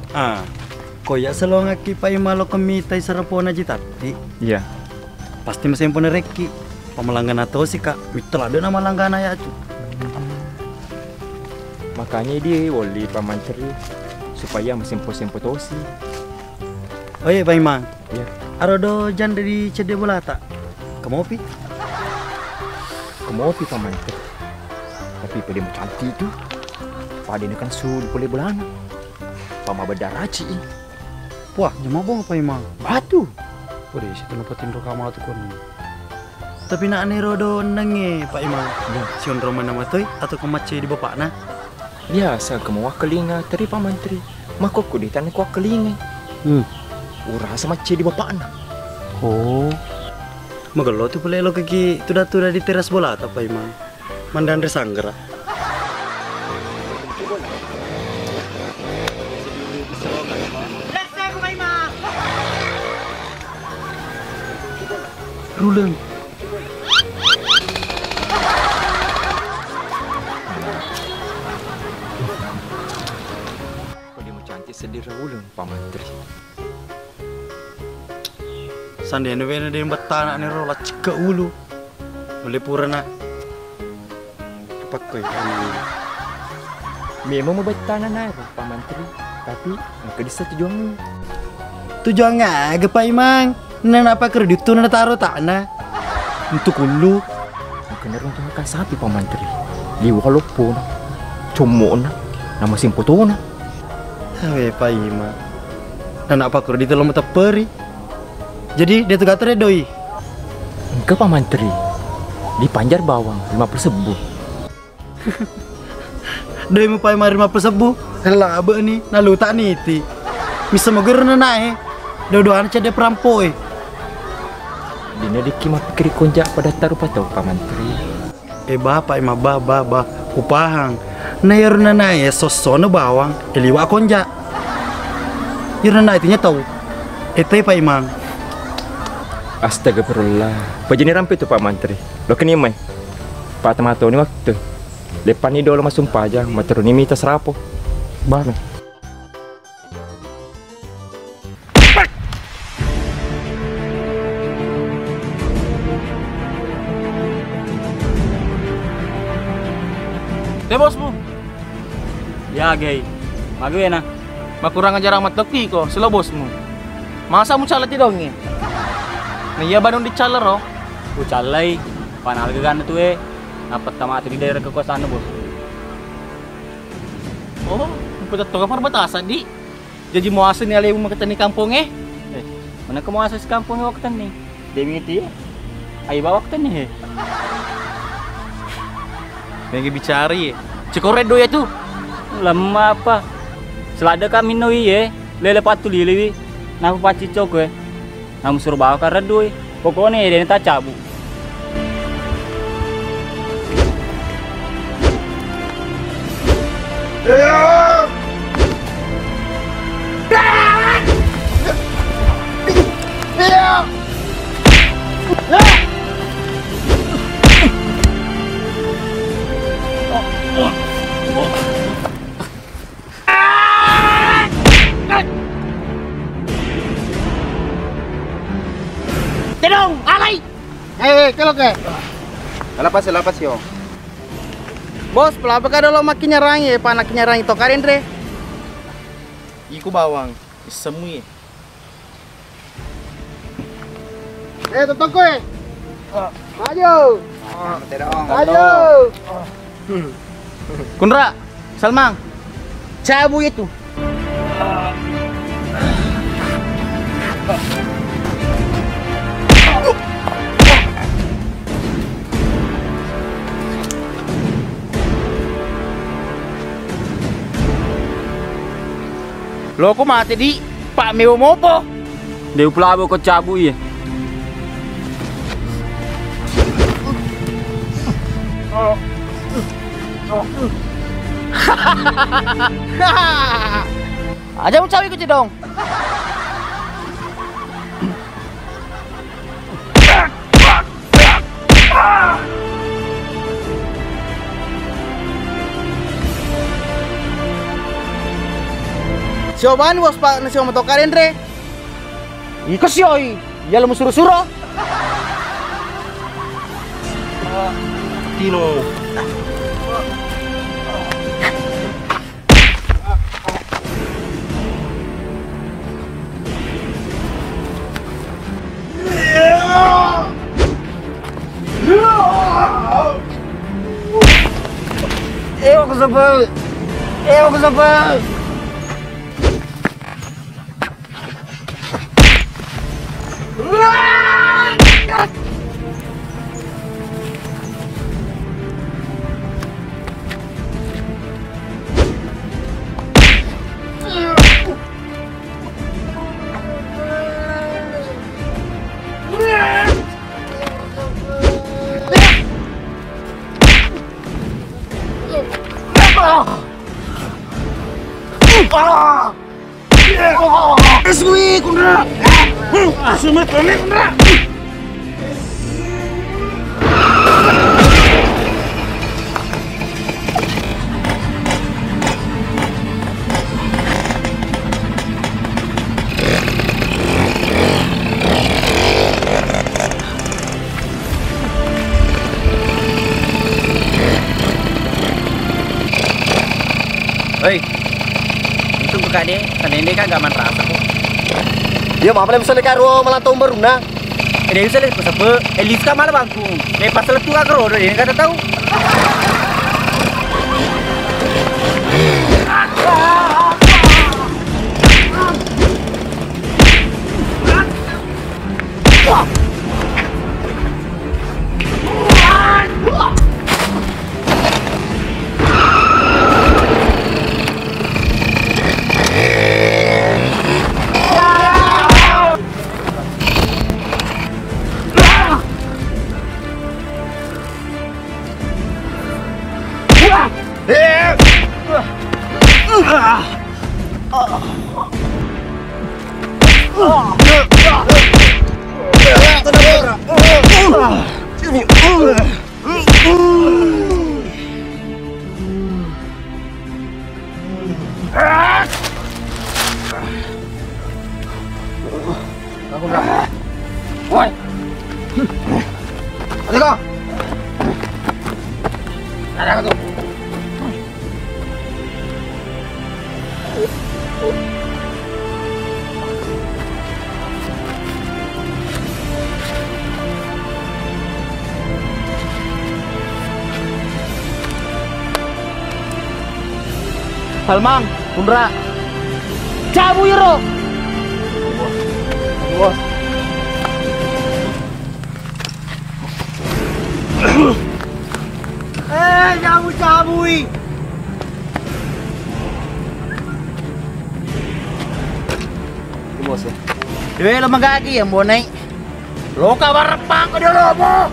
Ah, ko iya selongakki pai maloko mitai sarapona jitatti. Iya. Pasti masempo narekki. Pamalangga natosi kak, mittala de namalanggana yacu. Makanya idi wolli pamanteri supaya masempo-sempo tosi. Oh iya Pak Imang. Iya. Arodo janda di cedde bolata. Kemopi? Kemopi pamanteri. Tapi pada cantik itu. Pada ini kan su di pole bolana. Pama bedaraci. Wah, jama bong Pak Imang. Batu. Pada situ nopo tinro kamatu koni. Tapi nak nero do nenge Pak Imang. Iya. Sionro mana matoi atau kemacce di bapakna? Biasa ke mewakkelinga teri Pak Mantri. Makokku di tanah kuakkelinga. Hmm. Urasa macce di bapakna. Oh. Magello tu pale lo kaki tuda-tuda di teras bola ta Pak Imang. Mandanre sanggara. Ruleng. Kodi macantik seddi ra uleng, Pak Mantri. Sandena wena de bettana nero laccikka ulu. Mele purana. Pakkoi. Memang mabettana naero, Pak Mantri, tapi engka dissa tujuangnge. Tujuang aga, Pak Imang? Nana pakkedittu nataro takna. Untuk ullu. Engka naruntuhakan sapi, Pak Mantri. Liwa loppona, commokna, nama simpotona. Awe, Pak Imang. Nana pakkedittu lo matepperi. Jadi, de tu gatere doi. Engka Pak Mantri, di Panjar bawang lima puluh sebbu. Doi mupai mari lima puluh sebbu, hella abe ni, naluta niti. Misa magerna nae, dua-duana cedde perampoe. Dina dikki mappikiri konjak pada tarupa tau Pak Mantri. Eh, Bapak, eh, ma-, ba, ba, ba, kupahang. Na iyaro nanae sossona bawang, eh, liwa' konja'. Iyaro nanae tinya tau, eh, tei, Pak Imang. Astagfirullah. Pajini rampe tu, Pak Mantri. Lokeni mai. Pak, tematoni waktu. Depanni dolo masumpajang, materuni mita serapo. Bang. Te bosmu. Ya, gei. Magena. Makurang ajarang mattokki ko, selo bosmu. Masa mucalla ti dongi? Na iya banung dicalla ro? Kucallai, panalga ganna tuwe. Nappa tamatu di daerah kekuasaanna, Bos. Oh, petetto ka perbatasan, di. Jaji muaseng ni alemu makkatenni kampongnge? Eh, manakko muaseng si kampongnge wakkatenni? Demi ti? Ai bawa wakkatenni he. Mega bicari ye. Cekore do ya tu. Lemma apa? Selada kami no iye, lele patu liliwi. Napa paccicco koe? Namu suro bawa ka reddui. Pokokne dena tacabu. Tedong, alai. Eh, eh, kelo ke? Lapas, lapas yo. Bos, pelapa ka dolo makkinyarangi, eh, pana kinyarangi to karenre. Iku bawang, issemui. Eh, totokko, eh. Maju. Maju. Kunra, Salmang, cabu itu. Loko mate di, Pak, mewa mopo. De upelabo ko cabu iye. Aja mucawi ku cedong. Siobani bos pak nasi matoka denre. Iko sioi, iya lo musuro-suro. Tino. Ewa ku sebel. Ewa ku sebel. Sui, Kundra. Sumi, Kundra. Hei, untung ku kade, sanende ka gak manrasa ko. Iya, mapa le misalnya karo malantong baruna. Eh, dia bisa le sepe, eh, lift ka malah bangkung. Le pas letu ka kerodo, dia kata tahu. Woi. Ada kau? Ada kau tuh? Salmang, Pundra. Cabui ro. Bos. Eh, cabui, cabui. Bos, ya. Dewe lo magagi yang bonai. Loka barepang ko dia lobo.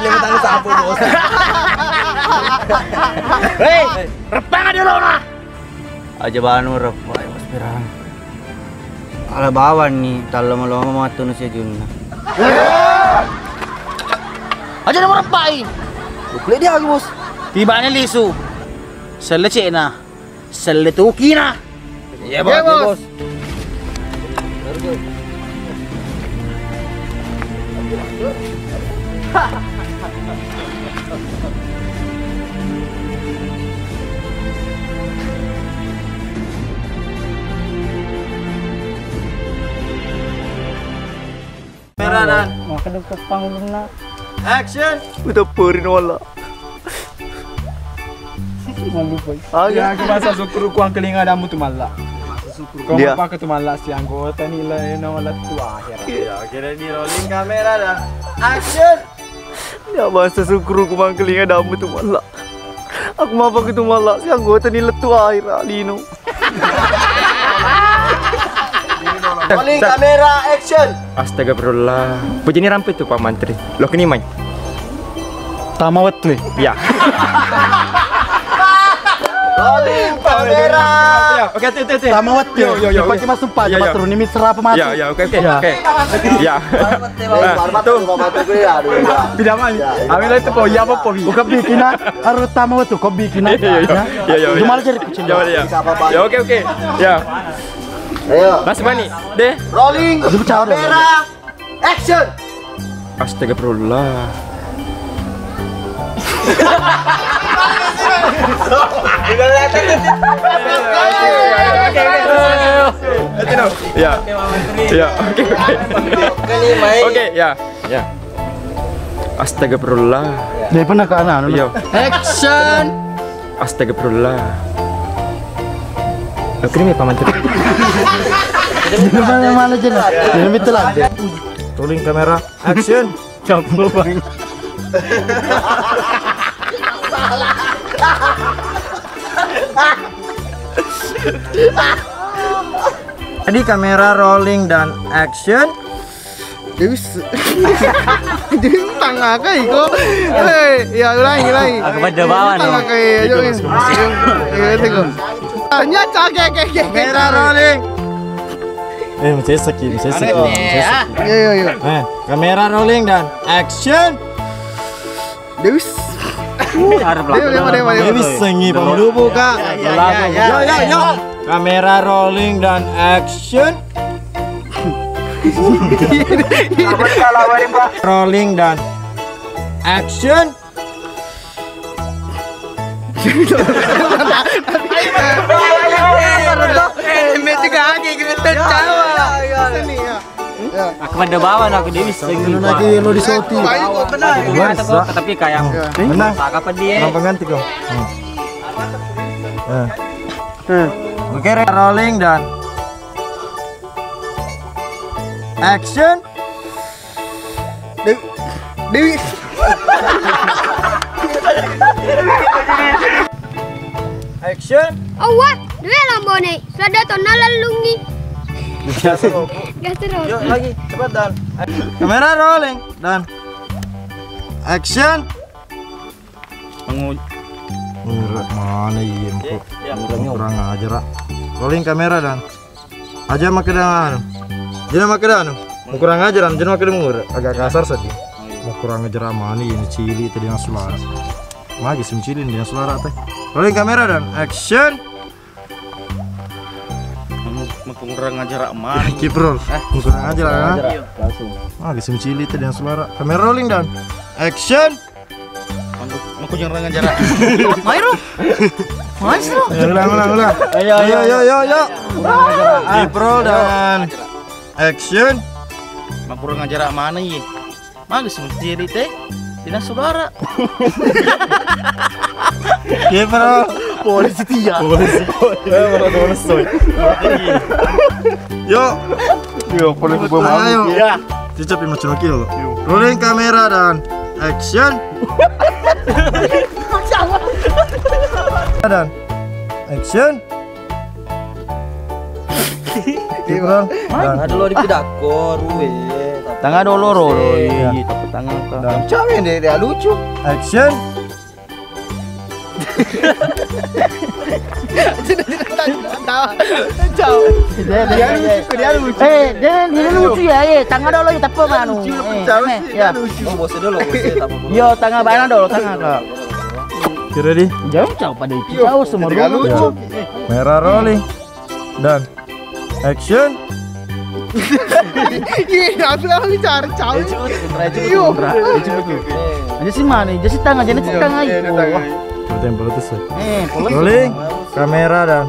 Gila, matang sapu, Bos. Hei, repang aja lo, nah. Aja banu reppa, Bos Pirang. Ala bawang ni, tallama-lama matu nu siajunna. Aja nomor reppai. Lukle dia lagi, Bos. Tibane lisu. Selle cena. Selle tukina. Iya, Bos. Iya, Bos. Kamera dan. Maka dukung pangulunna. Action. Udah pori nola. Malu, boy. Ah, ya, aku masa syukur ku angkelinga damu tu malla. Kau dia. Apa ke tu malla si anggota ni lah, no, lah tu akhir. Ya, kira di rolling kamera dan action. Ya, masa syukur ku angkelinga damu tu malla. Aku mappaku tu malla, si anggota ni lettu akhir lino. Rolling kamera, action. Astagfirullah. Pujini rampe tu Pak Mantri. Lo kini mai. Tama wettu, eh. Ya. Rolling kamera. Ya, oke, oke, oke, oke. Tama wettu. Yo, yo, yo, oke. Pasti masuk Pak, ya, ya. Turun ini serapa mati. Ya, ya, oke, oke, ya. Oke. Ya. Nah, tuh. Tidak main. Ya, ya. Ambil itu po, iya apa po? Bukan bikin, ah. Harus tama wettu, kau bikin. Ya, ya, ya. Ya, ya, ya. Cuma aja kucing. Ya, ya. Ya, oke, oke. Ya. Ayo. Mas Bani, deh. Rolling. Kamera. Action. Astagfirullah. Ya. Ya, oke, oke. Oke, ya. Ya. Astagfirullah. Dia pernah ke anak, anak. Iya. Action. Astagfirullah. Oke, ini Pak Mantri. Ini mana, mana jelas? Ini betul ada. Rolling kamera, action. Coba, Bang. Jadi kamera rolling dan action. Dewi s-, Dewi tangan kai ko. Hei, ya ulangi, ulangi. Aku pada bawah nih. Tangan kai, ayo, ayo. Ayo, ayo, ayo. Tanya cage, ge, ge, ge. Kamera rolling. Eh, masih seki, masih seki, masih seki. Ayo, ayo, ayo. Eh, kamera rolling dan action. Dewi s-, Dewi, Dewi, Dewi, Dewi. Dewi sengi penglubu, Kak. Ya, ya, ya, ya. Yo, yo, yo. Kamera rolling dan action. Rolling dan action. Eh, meti kaki kita cawa. Aku pada bawah, aku Dewi sengi. Lagi lo di soti. Baru, tapi kayak menang. Apa dia? Menang pengganti kau. Hmm. Eh. Oke, rolling dan action. Dewi. Dewi. Action. Awah, dua lambone. Sudah tonna lallungi. Gas terus. Yuk, lagi, cepat dan. Kamera rolling dan action. Pengu- Murah mana iya, kok. Iya. Kurang ajar, ah. Rolling kamera dan. Aja makkeda anu. Jena makkeda anu. Mau kurang ajar, anu, jena makkeda murah. Agak kasar sedih. Mau kurang ajar amani ini cili tadi yang suara. Magi sim cili yang suara teh. Rolling kamera dan action. Mau kurang ajar amani. Kiprol. Eh? Mau kurang ajar, ah. Langsung. Magi sim cili tadi yang suara. Kamera rolling dan action. Makujang rangan jarak. Mai ro. Mai ro. Ya, ulang, ulang, ulang. Ayo, ayo, ayo, ayo, ayo. Kiprol dan action. Makurang ajar mana iye? Maga sih mesti edit teh? Tidak saudara. Iya, bro. Polisi tiga. Polisi. Eh, bro, polisi. Yo. Yo, polisi gua mau. Ayo. Ya. Cicap yang macam lagi lo. Rolling kamera dan action. Dan action. Iya, Bang. Ada lo di pidakko, ruwe. Tangan dulu, ro, ro. Iya, iya, tapi tangan, Kak. Cewek deh, dia lucu. Action. Tawa. Cau. Dia, dia, dia, dia lucu. Eh, dia, dia lucu ya, eh. Tangan dulu, ya, tapi manu. Lucu, eh, cau eh, sih, ya. Dia lucu. Oh, bos dulu, bos, ya, tapi. Yo, tangan mana dulu, tangan, Kak. Kira di? Jauh, cau pada itu. Yo, tahu semua ketika dulu. Lucu. Ya. Merah rolling. Dan action. Iya, aku lagi cari cari. Aja sih mana? Aja sih tangan, aja sih tangan itu. Coba tempel itu sih. Eh, polisi. Rolling, kamera dan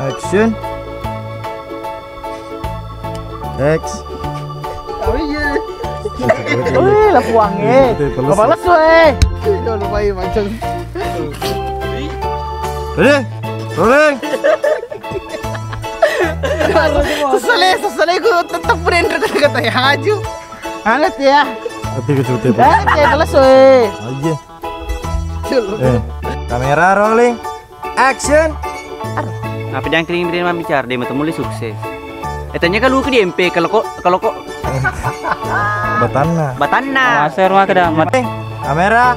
action. X. Oh iya. Wih, lah puang, eh. Itu, itu, polisi. Apa lesu, eh? Udah lupa ya, macam. Ready? Rolling. Sesale, sesale ku tetep brand kata ya aju. Anget ya. Tapi kecute. Eh, kayak kelas, weh. Aja. Eh, kamera rolling. Action. Apa dia angkeling dia mabbicara, dia matu mulai sukses. Eh, tanya kalau ke D M P, kalau kok, kalau kok. Batanna. Batanna. Master mah kada mat. Eh, kamera.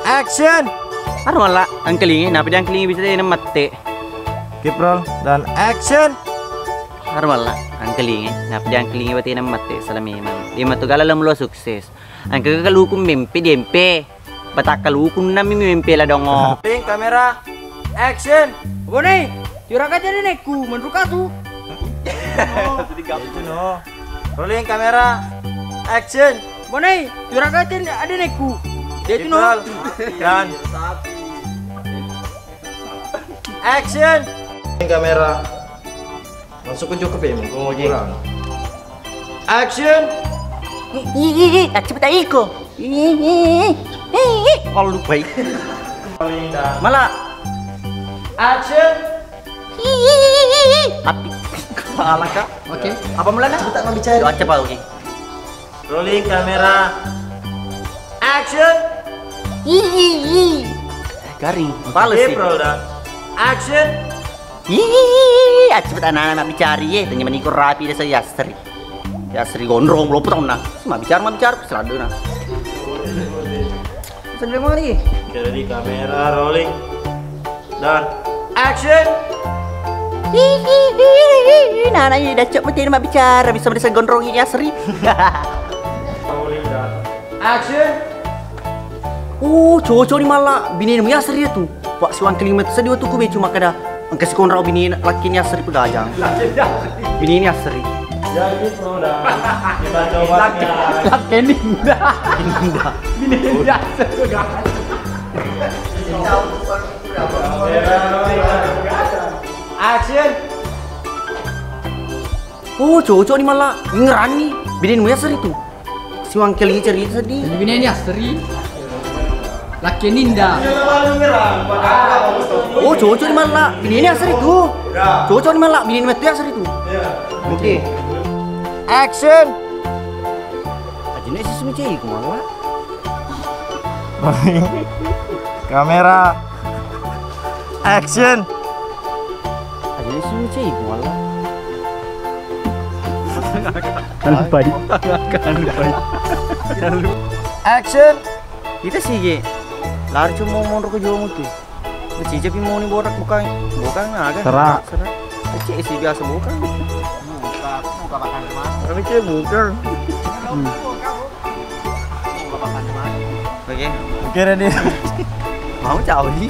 Action. Aro malla angkelingi, napa diangkelingi bisa tena mette. Keep roll dan action. Aro malla angkelingi, napa diangkelingi batena mette, salah memang. Dia matu gala lam lo sukses. Angke kaluku mempe diempe. Batak kaluku nami mempe la dongo. Rolling kamera. Action. Bonai, juraka jadi nekku, menurut katu. Itu no. Rolling kamera. Action. Bonai, juraka jadi ada nekku. Dia itu no. Dan action. Rolling kamera. Langsung ke Jokowi, mau kurang. Action. Ih, ih, ih, ih, ah, cepet aja iko. Ih, ih, ih, ih, ih. Kalau lupa. Mala. Action. Ih, ih, ih, ih, ih. Api. Salah, Kak. Oke. Apa mulanya? Kita mau bicara. Yo, aja, Pak, oke. Rolling kamera. Action. Ih, ih, ih. Eh, garing. Males sih. April dan action. Ih, ah, cepet anak-anak bicara ye. Tanya maniko rapi desa Yasri. Yasri gondrong, belum petang nah. Cuma bicara, mah bicara, seradu nah. Sendiri mau lagi. Jadi kamera rolling. Dan action. Hihihi. Nana ini dah cok mati mah bicara bisa bisa gondrong ini Yasri. Rolling dan action. Oh, cocok ni malla. Bini mu Yasri tu. Pak siwang kelima tu sedih tu ku becu makada. Engka sikonrau bini laki ni Yasri pegajang. Bini ni Yasri. Jadi pro dah. Kita coba laki, ya. Laki ni dah. Ini dah. Bini ni Yasri pegajang. Action. Oh, cocok ni malla. Ingerani. Bini mu Yasri tu. Siwangkeli cerita sedih. Jadi bini ni Yasri. Laki Ninda. Oh, cocok ni malla. Bini ni Yasri tu. Cocok ni malla. Bini ni metu Yasri tu. Oke. Action. Aja nih sih semua cewek malla. Kamera. Action. Aja nih sih cewek malla. Kan lupa di. Kan lupa di. Action. Kita sih ge. Lari cuma monro ke jual mutu. Cica pi mau ni borak bukan. Bukan naga. Serak. Serak. Cek sih biasa bukan. Buka, buka makan mana? Ini kayak bukan. Buka makan mana? Oke. Oke, ready. Mau cau di.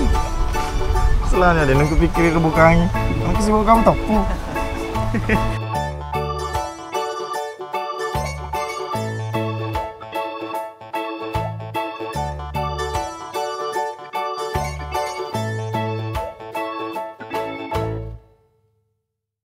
Selain ada nunggu pikir ke bukannya. Mungkin sih bukan tepung.